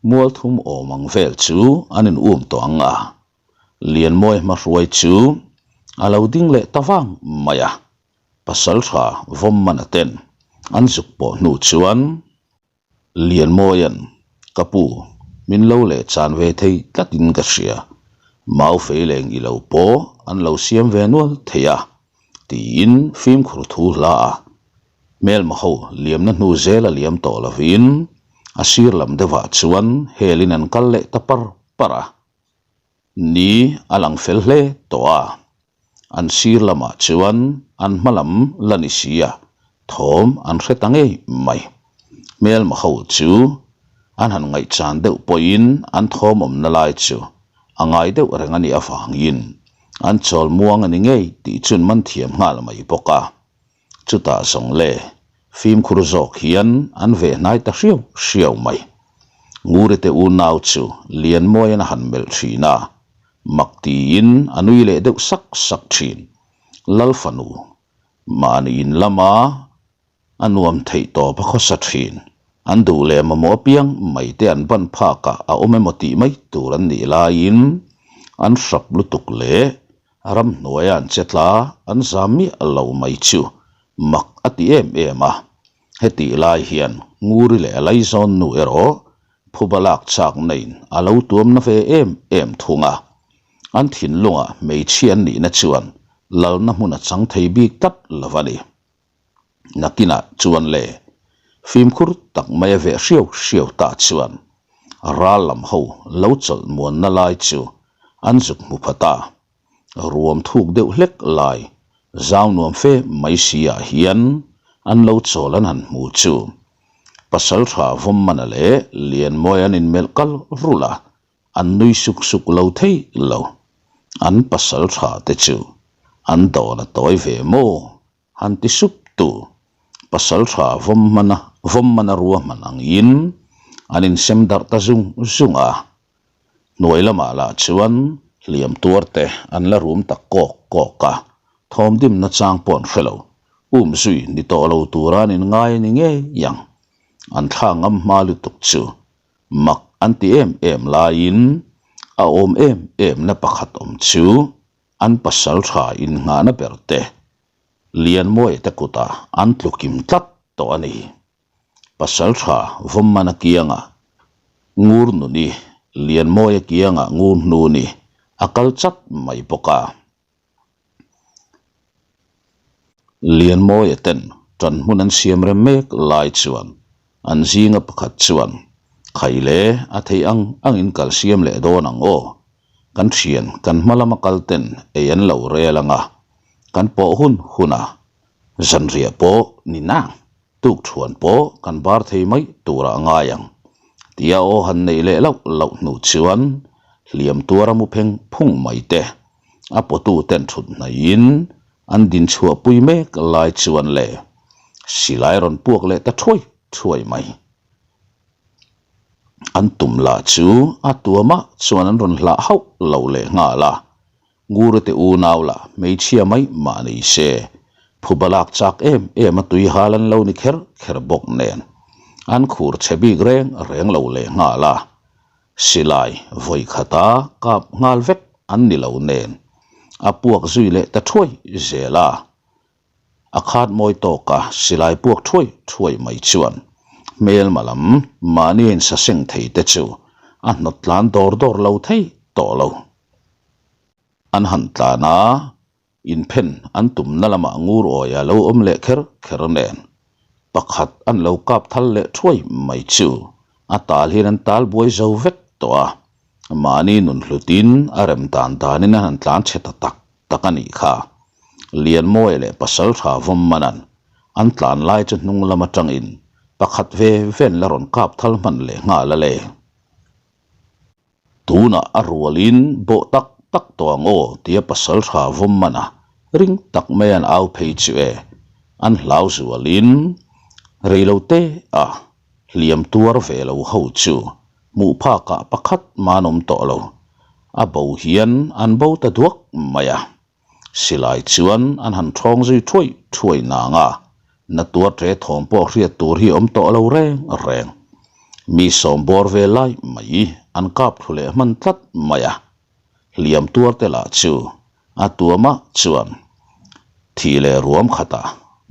Mualthum awm ang vel chu an in um tawh ang a, Lianmawi hmahruai chu a lo ding leh ta vang mai a, Pasaltha Vawmmana ten an zuk pawh hnu chuan Lianmawia'n, Ka pu, min lo leh chan ve thei tlatin ka hria, mau fei leng i lo pawh an lo siam ve nual thei a, tiin fimkhur thu hla a. Hmelma ho liamna hnu zel a liam tawh lovin a sir lam deuhah chuan helin an kal leh ta par par a. Ni a lang fel hle tawh a, an sir lamah chuan an hma lam la ni si a, thawm an hre ta ngei mai. Hmelma ho chu an han ngaihchan deuh pawhin an thawm awmna lai chu a ngai deuh reng a nih avangin an chawl muang a ni ngei tih chu an man thiam nghal mai bawk a. Chutah zawng le, fimkhur zawk hian an veh hnai ta hriau hriau mai. Ngurite unau chu Lianmawian a han melh thin a, mak tiin a nui leh deuh sak sak thin. Lal fanu, mahni in lama a nuam theih tawp a khawsa thin. An duh leh mamawh apiang mai te an ban phakah a awm emaw tih mai tur an nih laiin an hrap lutuk leh Ramhnuaia an che tla an zam miah lo mai chu mak a ti em em a. Hetih lai hian Nguri leh a laizawn nu erawh phuba lak chak naiin a lo tuam na ve em em thung a. An thinlungah hmeichhia an nihna chuan lalna hmun a chang thei bik tlat lo a ni. Nakinah chuan le fimkhur tak mai a veh hriau hriau ta chuan ral lam ho lo chawlh muanna lai chu an zuk hmu pha ta. Ruam thuk deuh hlek lai zau nuam fe mai si ah hian an lo chawl an han hmu chu Pasaltha Vawmmana leh Lianmawi an inmelh kal rulh a, an nui suk suk lo thei lo. An pasaltha te chu an dawn a tawi ve maw? Han ti sup tu, pasal tha vawm hmana vawm hmana ruahman angin an insem darh ta zung zung a. Hnuai lamah lah chuan hliam tuar te an la rum tak kawk kawk a, thawm dimna chang pawh an hre lo. Um zui ni tawh lo tura an inngai a ni ngei ang. An thla ngam hma lutuk chu mak an ti em em laiin a awm em em na pakhat awm chu An pasal tha innghahna ber te Lianmawia te kutah an tlukim tlat tawh a ni. Pasal tha Vawmmana kiangah Ngur Nuni, Lianmawia kiangah Ngur Hnuni a kal chat mai bawk a. Lianmawia ten ṭan hmun an siam rem mek lai chuan an zinga pakhat chuan, Khaile a theih ang angin kal siam leh dawn ang aw. Kan thian kan hma lama kal ten ei an lo rel ang a, kan pawh hun hun a, zanriah pawh ni nang. Tuk thuan pawh kan bar thei mai turah a ngai ang tia aw han neih leh loh loh hnu chuan hliam tuara mu pheng phung mai te a pawtu ten thut hnaihin an din chhuah pui mek lai chuan le silai rawn puak leh ta thuai thuai mai. An tum lah chu a tuamah chuan an rawn hlah hauh lo leh nghal a. Ngurate unau lah hmeichhia mai mah ni se, phuba lak chak em em a tui hal an lo ni kher kher bawk nen, an khur chhe bik reng reng lo leh nghal a. Silai vawi khata kap nghal vek an ni lo nen, a puak zui leh ta thuai zel a. A khat mawi tawka silai puak thuai thuai mai chuan hmelma lam mahni a insaseng thei te chu a hnawt tlan dawr dawr lo thei tawh lo. An han tlan a, inphen an tumna lamah ngur awia lo awm leh kher kher nen pakhat an lo kap thal leh thuai mai chu a tal hian an tal buai zo vek tawh a, mahni nun hlutin a rem dan danin an han tlan chhe ta tak tak a nih kha. Lianmawia leh Pasaltha Vawmmana'n an tlan lai chu hnung lam atangin pakhat ve ven la rawn kap thal hman leh nghal a le. Tunah a rualin bawh tak tak tawh ang aw tia Pasaltha Vawmmana ring tak mai an au phei chu e. An hlau zualin reilote a hliam tuar ve lo ho chu hmuh phakah pakhat mah an awm tawh lo. A bo hian an bo ta duak mai a. Silai chuan an han thawng zui thuai thuai nang a, na tuar ṭe thawm pawh hriat tur hi awm tawh lo reng reng. Mi sawm bawr ve lai mai an kap thlu leh hman tlat mai a. Hliam tuar te lah chu a tuamah chuan thih leh ruam khatah,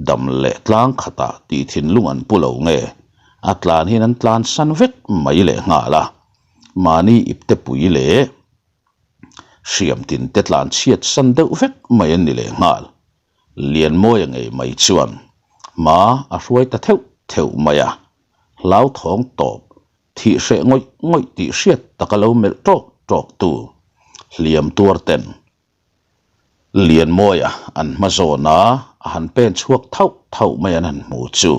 dam leh tlang khatah tih thinlung an pu lo nge, a tlan hian an tlan san vek mai leh nghal a, mahni ipte pui leh hriam tin te tlan chhiat san deuh vek mai an ni leh nghal. Lianmawia ngei mai chuan hma a hruai ta theuh theuh mai a, hlauthawng tawp Thih hreh ngawih ngawih tih hriat taka lo melh tawk tawk tu hliam tuar ten Lianmawia an hma zawn a, a han pen chhuak thauh thauh mai an han hmu chu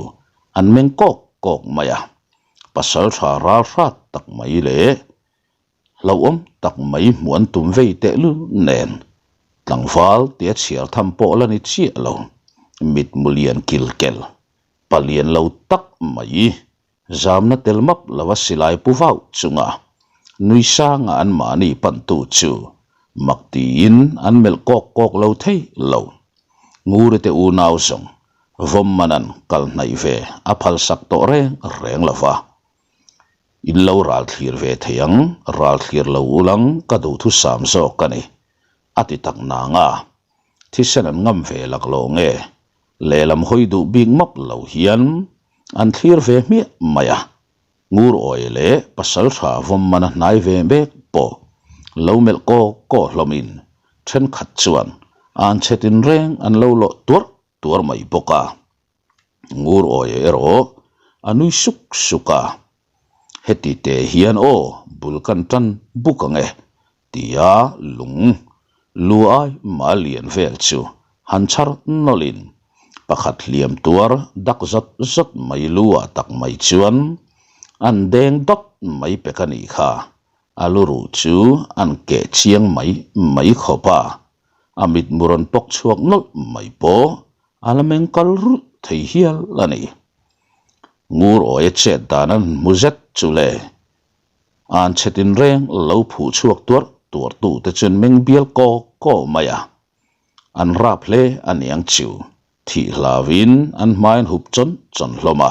an meng kawk kawk mai a, pasal tha ral hrat tak mai leh hlauhawm tak mai hmuh an tum vei tehlul nen tlangval tia chhiar tham pawh la ni chiah lo, mitmu lian kil kel palian lo tak mai Zamna tel map lova silai pu vauh chunga nui sanga an mahni pantu chu mak tiin an melh kawk kawk lo thei lo. Nguri te unau zawng Vawmmana'n kal hnaih ve a phalsak tawh reng reng lova. In lo ral thlir ve thei ang, ral thlir lo ulang ka duhthusam zawk a ni, a ti tak nang a. Thisen an ngam ve laklawh nge Lehlam hawi duh bik map lo hian an thlir ve hmiah mai a, ngur awi leh pasal tha vawm mana hnai ve mek pawh lo melh kaw kaw hlawmin thenkhat chuan an chhe tinreng an lo lawh tuar tuar mai bawk a. Ngur awi erawh a nui suk suk a, Heti te hian aw bul kan tan buk ang e tia lung lu ai mah lian vel chu han chhar nawlhin pakhat hliam tuar dak zawt zawt mai lu ah tak mai chuan an deng dawt mai pek a nih kha, a lu ruh chu an keh chiang mai mai khawp a, a mitmu rawn pawk chhuak nawlh mai pawh a la meng kal rulh thei hial a ni. Ngur awia chet dan an hmu zet chu le. An chhe tinreng lo phuh chhuak tuar tuar tu te chuan meng bial kaw kaw mai a. An rap hle a niang chu thih hlauin an hmain hup chawn chawn hlawm a.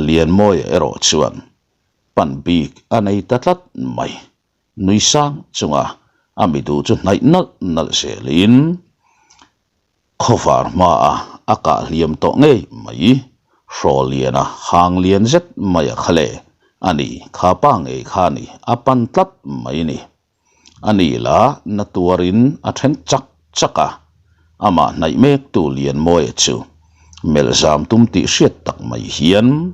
Lianmawia erawh chuan pan bik a nei ta tlat mai. Nui sang chunga a mi duh chu hnaih nalh nalh zelin Khawvar hmaa a kah hliam tawh ngei mai. Hraw liana hang lian zet mai a kha le. A ni, kha pa ngei kha a ni, a pan tlat mai ni. A ni la na tuarin a then chak chak a. Amah hnaih mektu Lianmawia chu melh zam tum tih hriat tak mai hian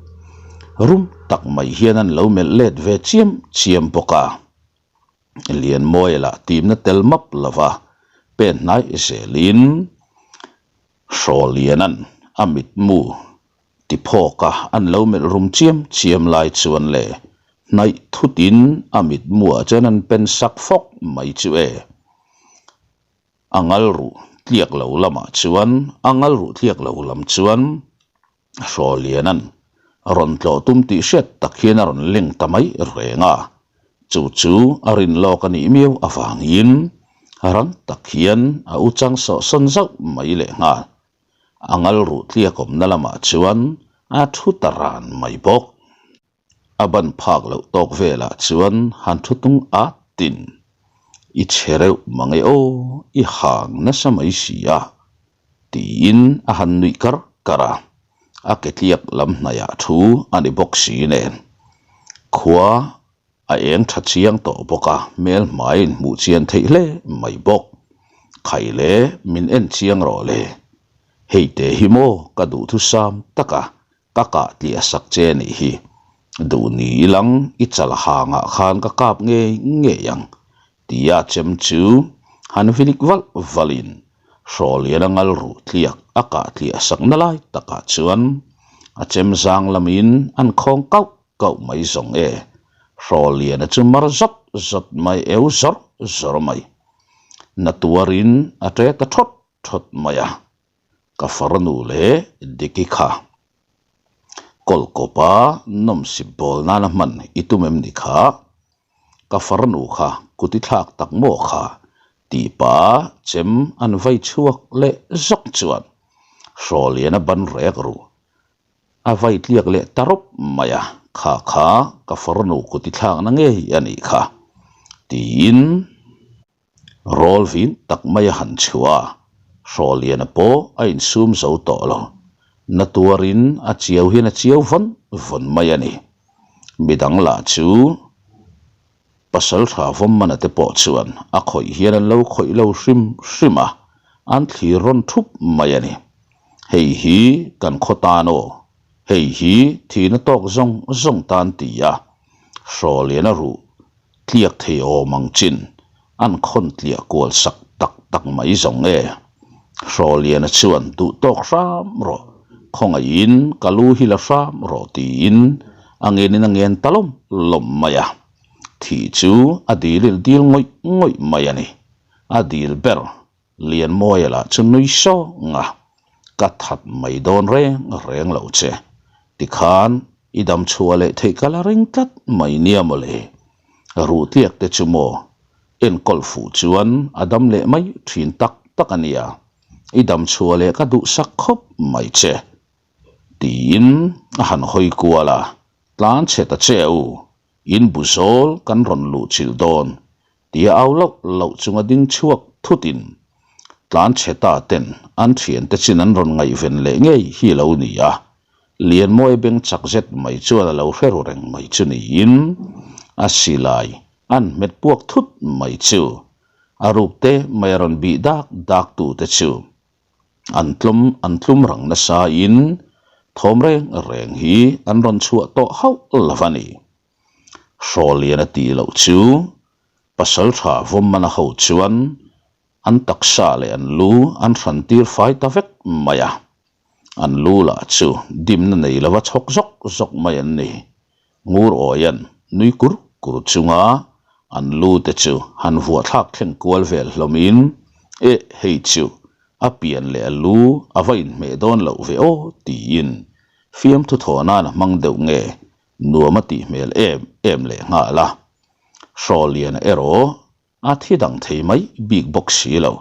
rum tak mai hian an lo melh let ve chiam chiam bawk a. Lianmawia lah timna tel map lova pen hnai zelin Hrawliana'n a mitmu ti phawk a an lo melh rum chiam chiam lai chuan le hnaih thutin a mitmuah chuan an pen sak fawk mai chu e. A ngal ruh tliak lo lamah chuan a ngal ruh tliak lo lam chuan Hrawliana'n rawn tlawh tum tih hriat tak hian a rawn leng ta mai reng a, chu chu a rin lawk a nih miau avangin rang tak hian a u chang sawh sawn zauh mai lehnghal. A ngal ruh tliak awmna lamah chuan a thu ta ran mai bawk. A ban phak loh tawk velah chuan han thu tung at tin, I chhe reuh mang e aw, i hang nasa mai si a, tiin a han nuih kar kar a, a ke tliak lam hnaiah thu a ni bawk si nen. Khua a eng tha chiang tawh bawk a, hmel hmai in hmuh chian theih hle mai bawk. Khai le, min en chiang rawh le. Hei te hi maw ka duhthusam tak a, Ka kah tliah sak che nih hi. Duh ni ilang i chal hangah khan ka kap ngei ngei ang tia chem chu han vilik valh valhin Hrawlian a ngal ruh tliak a kah tliah sak na lai takah chuan a chem zang lamin an khawng kauh kauh mai zawng e. Hrawliana chu mar zawt zawt mai eu zawr zawr mai. Na tuarin a ṭe ta ṭhawt ṭhawt mai a. Ka farnu leh Diki kha kawlkawpa nawmsip bawl nana hman i tum em ni kha? Ka farnu kha kut i thlak tak maw kha? tih pa chem an vai chhuak leh zawk chuan Hrawliana ban rek ru a vai tliak leh ta rawp mai a, kha kha ka farnu kut i thlakna ngei a nih kha tiin. Rawl vin tak mai a han chhuah a, Hrawliana pawh a insum zo tawh lo. Na tuarin a chiau hian a chiau vawn vawn mai a ni. Midang lah chu Pasaltha Vawmmana te pawh chuan a khawih hian an lo khawih lo hrim hrim a, an thlir rawn thup mai a ni. Hei hi kan khaw tan aw, hei hi thihna tawk zawng zawng tan ti a, Hrawliana ruh Tliak thei awm ang chin an khawn tliah kual sak tak tak mai zawng e. Hrawliana chuan duh tawk hram rawh, khawngaihin ka lu hi la hram rawh tiin a ngenin a ngen ta lawm lawm mai a. Thih chu a dilil dil ngawih ngawih mai a ni. A dil ber Lianmawia lah chu nui sawng a, Ka that mai dawn reng reng lo che. Tikhan i dam chhuah leh theih ka la ring tlat mai nia mawle. Ruh tliak te chu maw enkawl fuh chuan a dam leh mai thin tak tak a nia. I dam chhuah leh ka duhsak khawp mai che. Tiin a han hawi kual a, Tlan chhe ta che u, in bu zawl kan rawn luh chilh dawn Tia au loh loh chunga ding chhuak thutin tlan chhe ta ten an thiante chin an rawn ngaihven leh ngei hi a lo ni a, Lianmawi beng chak zet mai chuan a lo hre ru reng mai chu niin a silai an hmet puak thut mai chu a ruk te mai a rawn bih dak dak tu te chu an tlum an tlum rang nasa in thawm reng reng hi an rawn chhuah tawh hauh lo a ni. Hrawlian a tih loh chu Pasaltha Vawmmana ho chuan an taksa leh an lu an hran tir fai ta vek mai a, an lu lah chu dimna nei lova chhawk zawk zawk mai an ni. Ngur awian nui kur kur chunga an lu te chu han vuah thlak thleng kual vel hlawmin, Eh hei chu a pian leh a lu a va inhmeh dawn loh ve aw tiin fiamthu thawh nan a hmang deuh nge Nuam a tih hmel em em leh nghal a, Hrawliana erawh a thi dang thei mai bik bawk si lo.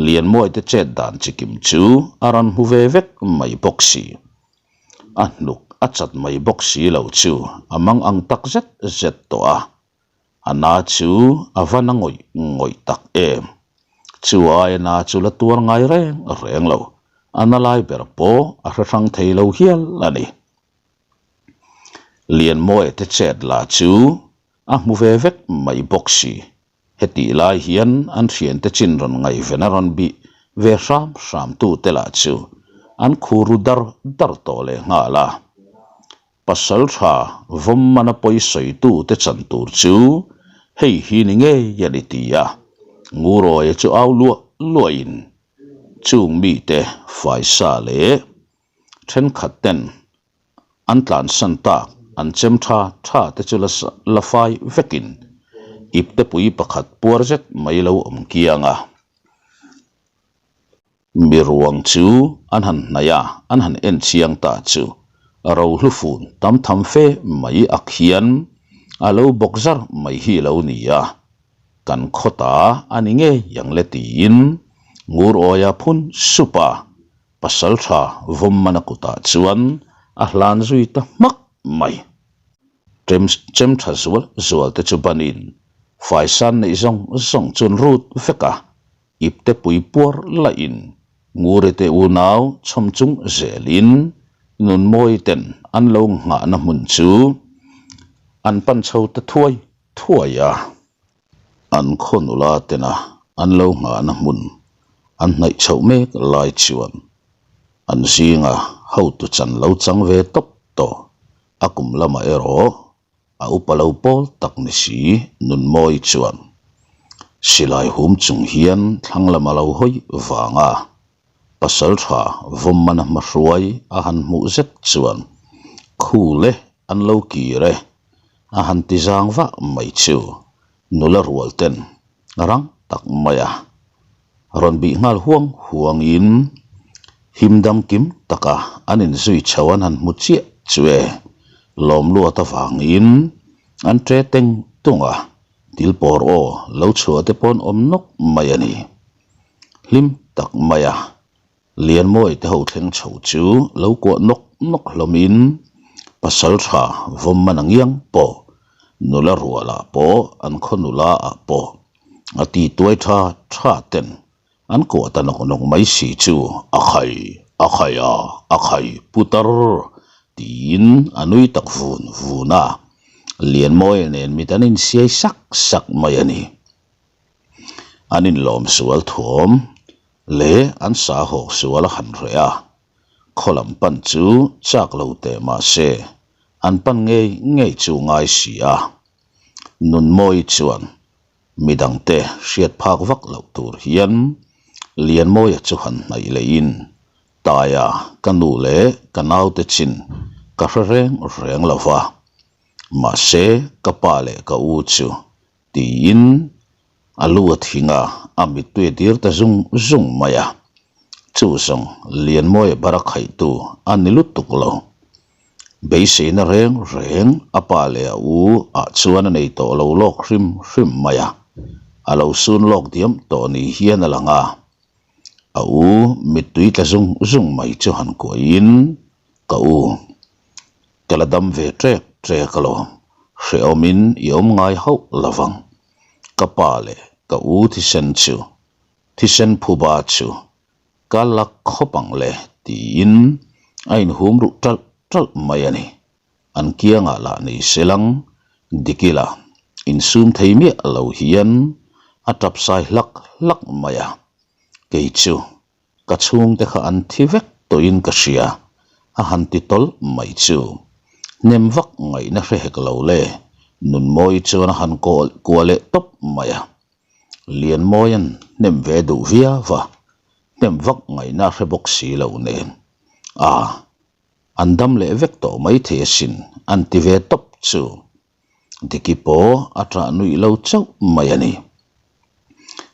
Lianmawite chet dan chikim chu a rawn hmu ve vek mai bawk si. A hnuk a chat mai bawk si lo chu a mang ang tak zet zet tawh a, a na chu a va na ngawih ngawih tak em. Chu aia na chu la tuar ngai reng reng lo, a na lai ber pawh a hre hrang thei lo hial a ni. Lianmawia te chet la chu a hmu ve vek mai bawk si. Hetih lai hian an thiante chin rawn ngaihven a rawn bih. ve hram hram tute lah chu an khur ru dar dar tawh leh nghal a. Pasal tha vawm mana pawi sawitu te chan tur chu hei hi ni ngei a ni ti a, Ngurawia chu au luah luahin chung mite faisa leh thenkhat ten an tlansan tak an chem tha tha te chu la fai vekin iptepui pakhat puar zet mai lo awm kiang a. Mi ruang chu an han hnaih a, an han en chiang ta chu rohlu fun tam tham fe mai ak hian a lo bawk zar mai hi lo ni a, kan khawta a ni ngei ang le tiin ngur awia phun sup a, pasal tha vawmmana kutah chuan a hlan zui ta hmak mai. Chem chem tha zual zual te chu banin faisan neih zawng zawng chu an rut vek a, Ipte pui puar lahin Ngurite unau chhawm chung zelin Nunmawiten an lo nghahna hmun chu an pan chho ta thuai thuai a. An khaw nula tena an lo nghahna hmun an hnaih chhoh mek lai chuan an zinga hotu chan lo chang ve tawp tawh a kum lamah erawh A upa lo pawl tak ni si, Nunmawi chuan silai hum chung hian thlang lam a lo hawi vang a, pasal tha vawmmana hmahruai a han hmuh zet chuan Khul e, an lo kir e, a han ti zang vah mai chu nula rual ten rang tak mai a rawn bih nghal huang huangin him dam kim taka an inzui chho an han hmu chiah chu e, lawmluat avangin an ṭe teng tung a, dil pawr aw lo chhuah te paw'n awm nawk mai a ni. Hlim tak mai a. Lianmawi te ho thleng chho chu lo kuah nawk nawk hlawmin pasal tha vawm man a ngiang pawh nula rualah pawh an khaw nula ah pawh a ti tuai tha tha ten an kuah ta nawk nawk mai si chu a khai a khai a a khai putar tiin a nui tak vun vun a, Lianmawi nen mit an insiai sak sak mai a ni. An inlawm sual thuam leh an sa hawk sual a han reh a, khaw lam pan chu chak lo teh mah se an pan ngei ngei chu ngai si a. Nunmawi chuan midangte hriat phak vak loh tur hian Lianmawia chu han hnaih lehin Taia ka nu leh ka naute chin ka hre reng reng lo va, mahse ka pa leh ka u chu Tiin a lu a thing a, a mittui a dir ta zung zung mai a. Chu zawng Lianmawia bar a khaihtu a ni lutuk lo. Beiseina reng reng a pa leh a u ah chuan a nei tawh lo lawk hrim hrim mai a, a lo sun lawk diam tawh ni hian a lang a. A u mittui tla zung zung mai chu han kuahin ka u. Ka la dam ve ṭek ṭek alawm, hrehawmin i awm ngai hauh lo vang. Ka pa leh ka u thisen chu, thisen phuba chu ka la khawp ang le tiin a inhum ruh ṭalh ṭalh mai a ni. An kiangah lah ni se lang, Dikila insum thei miah lo hian a ṭap sai hlak hlak mai a, kei chu Ka chhungte kha an thi vek tawhin ka hria, a han ti tawlh mai chu. Hnem vak ngaihna hre hek lo le, Nunmawi chuan a han kawl kua leh tawp mai a. Lianmawia'n hnem ve duh viau va, hnem vak ngaihna hre bawk si lo nen. A, an dam leh vek tawh maithei asin, an ti ve tawp chu. Diki pawh a ṭah nuih lo chauh mai a ni.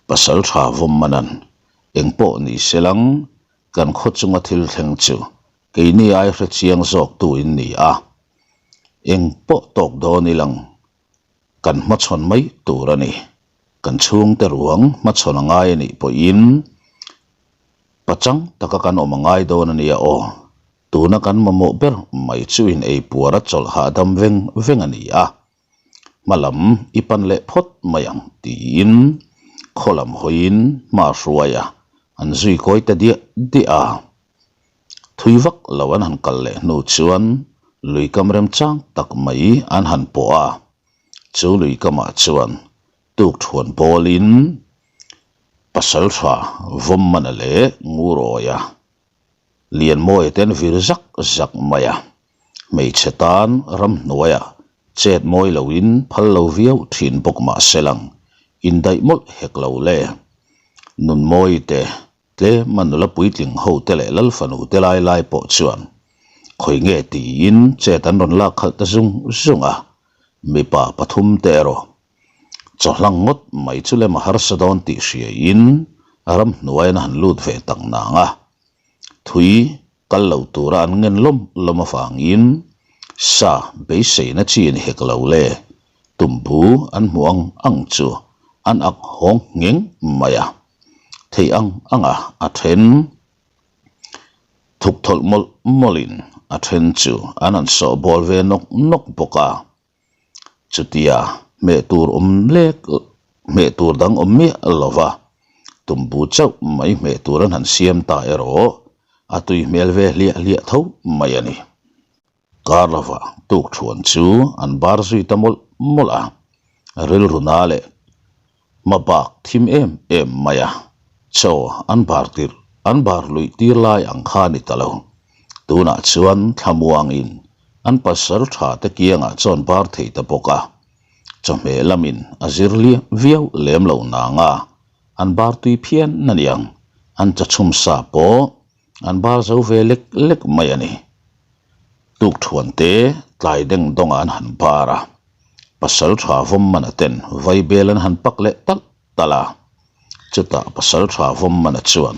Pasal ṭha vawm manan eng pawh ni se lang kan khaw chunga thil thleng chu keini ai hre chiang zawk tu in ni a, eng pawh tawk dawn ilang kan hmachhawn mai tur a ni. Kan chhungte ruang hmachhawn a ngai a nih pawhin pachang taka kan awm a ngai dawn a nia aw. Tuna kan mamawh ber mai chu in ei puar a chawlh hahdam veng veng a ni a, hma lam i pan leh phawt mai ang tiin khaw lam hawiin hma hruai a, an zui kawi ta diah diah a. Thui vak lo an han kal leh hnu chuan lui kam remchang tak mai an han pawh a, chu lui kamah chuan tuk thuan bawlin. Pasalṭha Vawmmana leh Ngurawia Lianmawia te an vir zak zak mai a, hmeichhe tan ramhnuaia chet mawi loin phal lo viau thin bawk mah se lang indaih mawlh hek lo le. Nunmawii te Tlema nula puitling ho te leh lal fanu te lai lai pawh chuan khawi nge tiin chet an rawn lak khalh ta zung zung a, mipa pathum te erawh chawhlang ngawt mai chu lem a harsa dawn tih hriain ramhnuaiin a han lut ve tak nang a, thui kal lo tura an ngen lawm lawm avangin sa beiseina chi a ni hek lo le, tumbu an hmuh ang ang chu an ak hawng ngheng mai a. Theih ang ang a, a then thuk thawlh mawlh mawlhin a then chu an han sawh bawl ve nawk nawk bawk a. Chutia hmeh tur awm lek hmeh tur dang awm miah lo va, tumbu chauh mai hmeh tur an han siam ta erawh a tui hmel ve hliah hliah tho mai a ni. Kar lova tukthuan chu an bar zui ta mawlh mawlh a, rilru na leh hma bak thim em em mai a, chaw an bar tirh an bar luih tir lai ang kha a ni ta lo. Tunah chuan thlamuangin an pasal tha te kiangah chuan bar thei ta bawk a, chawhmeh lamin a zir liam viau lem lo nanga an bar tui phian a niang, an chawchhum sa pawh An bar zo ve lek lek mai a ni. Tukthuan te tlai deng dawngah an han bar a, pasal tha vawm mana ten vaibel an han pak leh talh talh a. Chutah pasal tha vawm mana chuan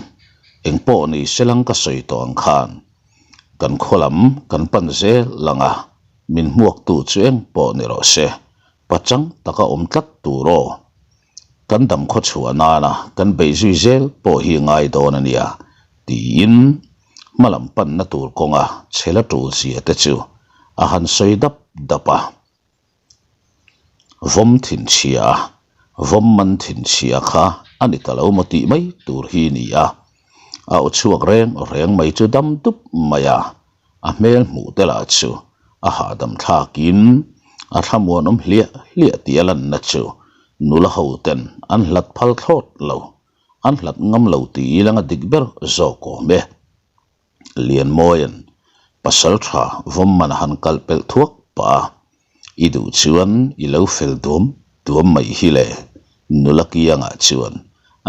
eng pawh ni selang ka sawi tawh ang khan kan khaw lam kan pan zel lang a, min hmuaktu chu eng pawh ni rawh se, pachang taka awm tlat tur aw. Kan dam khaw chhuah nana kan beih zui zel pawh hi ngai dawn a nia, tiin hmalam panna tur kawnga chhela tul zia te chu a han sawi dap dap a. Vawm thinchhia a, vawm man thinchhia kha a ni ta lo maw tih mai tur hi ni a, a aw chhuak reng reng mai chu dam dup mai a. A hmel hmuh te lah chu a hahdam thlakin a thlamuanawm hliah hliah tih a lanna chu nula ho ten an hlat phal thlawt lo, an hlat ngam lo tih ilang a dik ber zawk awm e. Lianmawia'n pasal tha vawm man a han kalh pelh thuak pah a, I duh chuan i lo fel duam duam mai hi le, nula kiangah chuan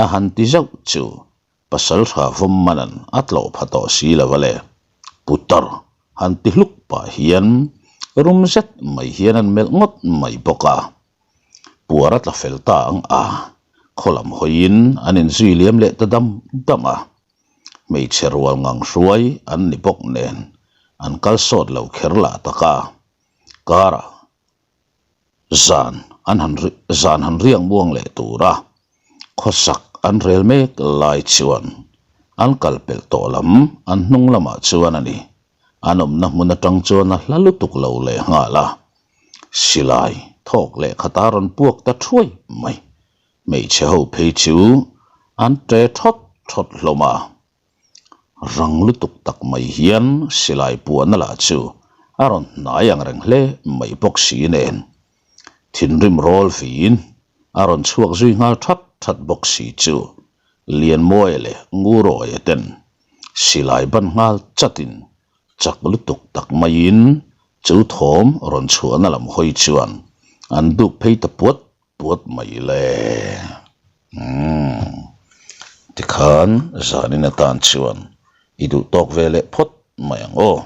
a han ti zauh chu Pasal tha vawm manan a tlawh pha tawh si lo a le. Putar han ti hluk pah hian rum zet mai hian an melh ngawt mai bawk a. Puar a tla fel ta ang a, khaw lam hawiin an inzui liam leh ta dam dam a. Hmeichhe rual ngang hruai an ni bawk nen an kal sawt lo kher lah tak a. Karah Zan an han zan han riak muang leh tur a, khawsak an rel mek lai chuan an kal pelh tawh lam an hnung lamah chuan a ni. An awmna hmun atang chuan a hla lutuk lo leh nghal a, silai thawk leh khata rawn puak ta thuai mai. Hmeichhe ho phei chu an ṭe thawt thawt hlawm a. Rang lutuk tak mai hian silai puahna lah chu a rawn hnai ang reng hle mai bawk si nen thinrim rawl viin a rawn chhuak zui nghal that that bawk si chu Lianmawia leh Ngurawia ten silai ban nghal chatin chak lutuk tak maiin chu thawm rawn chhuahna lam hawi chuan an duk phei ta puat Puat mai le. Umm. Tikhan zanin atan chuan i duh tawk ve leh phawt mai ang aw.